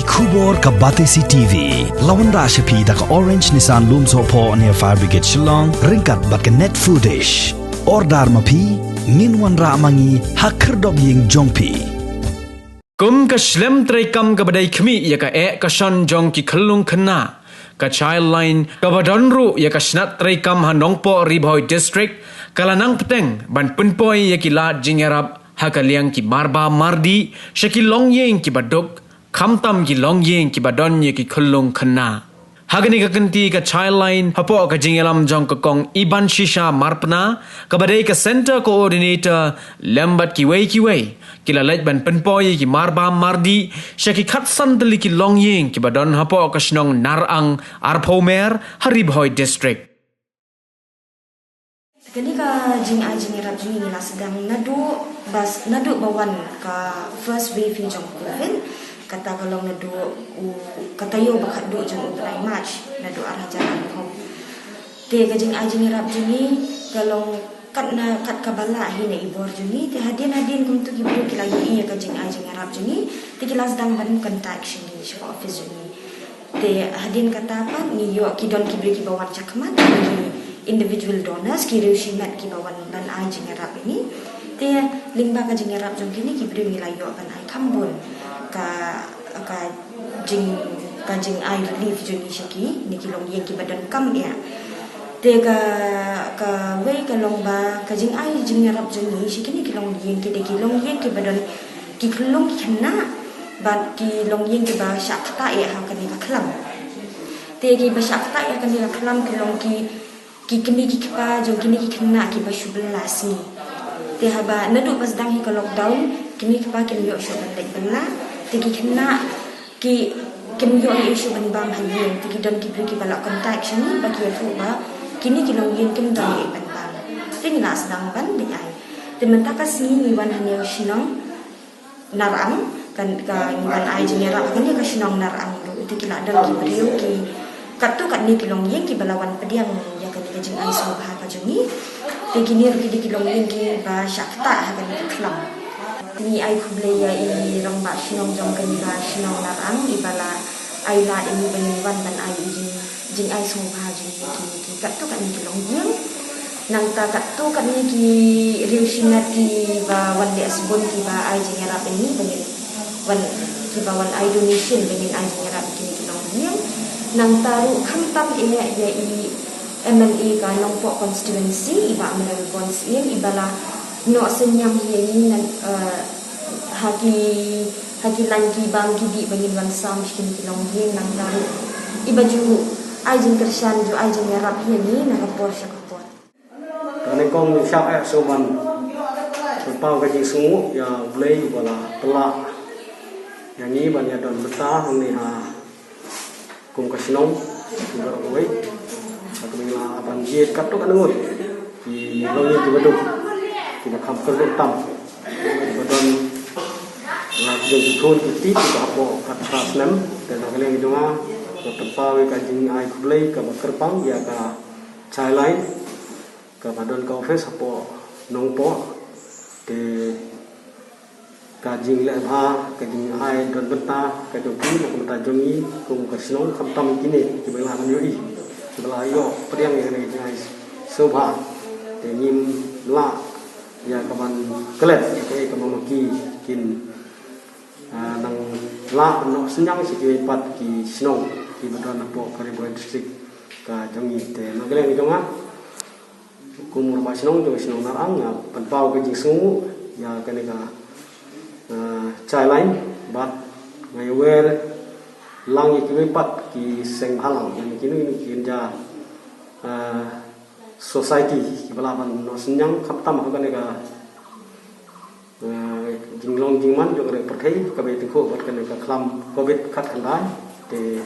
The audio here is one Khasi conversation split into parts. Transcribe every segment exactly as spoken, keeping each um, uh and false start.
Khubor ka Batesi T V la wanrah sha phi da ka Orange Nissan Lumsohphoh near Fire Brigade Shillong, ryngkat bad ka Net Foodish. Order ma phi, ngin wanrah ma ngi ha khyrdop ïing jong phi. Kum ka shlem treikam kaba dei khmih ïa ka eh ka shon jong ki khyllung khynnah, ka Childline kaba don ruh ïa ka shnat treikam ha Nongpoh, Ri Bhoi District, ka la nang bteng ban pynpoi ïa ki lad jingïarap ha ka liang ki marbam mardih sha ki longïing kiba duk, khamtam ki longïing kiba don ïa ki khyllung khynnah. Ha kane ka kynti, ka Childline hapoh ka jingïalam jong ka Kong Ibanshisha Marpna, kaba dei ka Centre Coordinator, lem bad kiwei kiwei, ki la leit ban pynpoi ïa ki marbam mardih sha ki khatsan tylli ki longïing kiba don hapoh ka shnong Narang, Arphewmer, ha Ri Bhoi District. Kane ka jingai jingïarap jong ngi la sdang naduh bas, naduh ba wan ka first wave hi jong covid. Kata ka long naduh u, ka taïew ba khatduh jong u bnai March, naduh ar hajar arphew. Te ka jingai jingïarap jong ngi ka long kat na, kat kaba lah hi na i bor jong ngi. Te hadien hadien kumtu ki briew ki la ïohi ïa ka jingai jingïarap jong ngi, te ki la sdang ban contact sha ngi, sha ka office jong ngi. Te hadien kata pat ngi ïoh ki don ki briew kiba wan shakhmat, ki individual donors, ki riew shimet kiba wan ban ai jingïarap ïa ngi. Te lyngba ka jingïarap jong kine ki briew ngi la ïoh ban ai kham bun ka, ka jing, ka jingai relief jong ngi sha kine ki longïing kiba donkam ïa. Te ka, kawei ka long ba ka jingai jingïarap jong ngi sha kine ki longïing ki dei ki longïing kiba don ki khyllung ki khynnah bad ki longïing kiba shah ktah ïa ha kane ka khlam. Te kiba shah ktah ïa kane ka khlam ki long ki, ki kmie ki kpa jong kine ki khynnah kiba shu bylla sngi. Te haba naduh ba sdang hi ka lockdown, kmie kpa kim ïoh shuh ban leit bylla. Te ki khynnah ki, kim ïoh ïa shuh ban bam ha ïing, te ki don ki briew kiba la contact sha ngi ba ki ïathuh ba kine ki longïing kim don ïa ban bam. Te ngi la sdang ban leit ai. Te mynta ka sngi ngi wan hangne shnong Narang, kan, ka ngi wan ai jingïarap kane ka shnong Narang ruh, te ki la don ki briew ki katto katne ki longïing kiba la wan pdiang ïa kane ka jingai sngewbha ka jong ngi. Te kine ruh ki dei ki longïing kiba shah ktah ha kane ka khlam. Ngi ai khublei ïa i rangbah shnong jong kane ka shnong Narang, iba la ai lad ïa ngi ba ngin wan ban ai i jing, jingai sngewbha jong ngi ki, ki katto katne ki longïing. Nangta katto katne ki riew shimet kiba wan leh sbun kiba ai jingïarap ïa ngi ba ngin wan, kiba wan ai donation ba ngin ai jingïarap ïa kine ki longïing. Nangta ruh khamtam eh ïa i M L A ka Nongpoh constituency, i Bah Manuel Bond Syiem, iba la noh synñiang ïa ngi nang, eh, ha ki, ha ki lain ki bam ki dih ba ngin wan sam sha kine ki longïing. Nangta ruh iba ju ai jingkyrshan, ju ai jingïarap ïa ngi na ka por sha ka por. Kane kong shah eh shuh ban pynpaw ka jingsngewnguh ïa U Blei uba la pynlah ïa ngi ban ïadon bynta hangne ha kum ka shnong, kum ka rawei. Ka kmie la ban jied katto katne ngut ki longïing kiba duk, kiba kham kyrduh tam, kiba don la ki jong ki khun ki kti kiba hapoh khatphra snem. Te na ka liang jong nga, nga pynpaw ïa ka jingai khublei kaba kyrpang ïa ka Childline kaba don ka office hapoh Nongpoh. Te ka jingleh bha, ka jingai don bynta ka jong ki na ka bynta jong ngi kum ka shnong, khamtam kine kiba la nang ïohi, kiba la ïoh pdiang ïa kane ka jingai sngewbha. Te ngim lah ïa ka ban klet ïa kaei kaba ma ki kin, ah, nang lah ban noh synñiang sha kiwei pat ki shnong kiba don hapoh ka Ri Bhoi District ka jong ngi. Te na ka liang jong nga, kum u rangbah shnong jong ka shnong Narang, nga pynpaw ka jingsngewnguh ïa kane ka, ah, Childline, bad nga ïawer lang ïa kiwei pat ki seng bhalang, ïa kino kino ki kynja, ah, society kiba lah ban noh synñiang khamtam ha kane ka, eh, jinglong jingman jong ka ri pyrthei kaba ïatyngkhuh bad kane ka khlam covid khatkhyndai. Te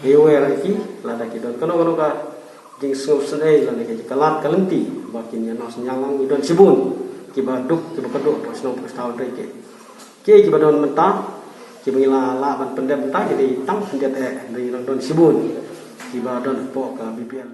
ïawer ïa ki lada ki don kano kano ka jingsngewsynei lane ka jingkhlad ka lynti ba kin ïa noh synñiang lang. Ngi don shibun kiba duk kiba kyrduh hapoh shnong hapoh shnong, hynrei ki, ki kiba don mynta kiba ngi la lah ban pyndep mynta ki dei tang khyndiat eh, hynrei ngi dang don shibun kiba don hapoh ka B P L.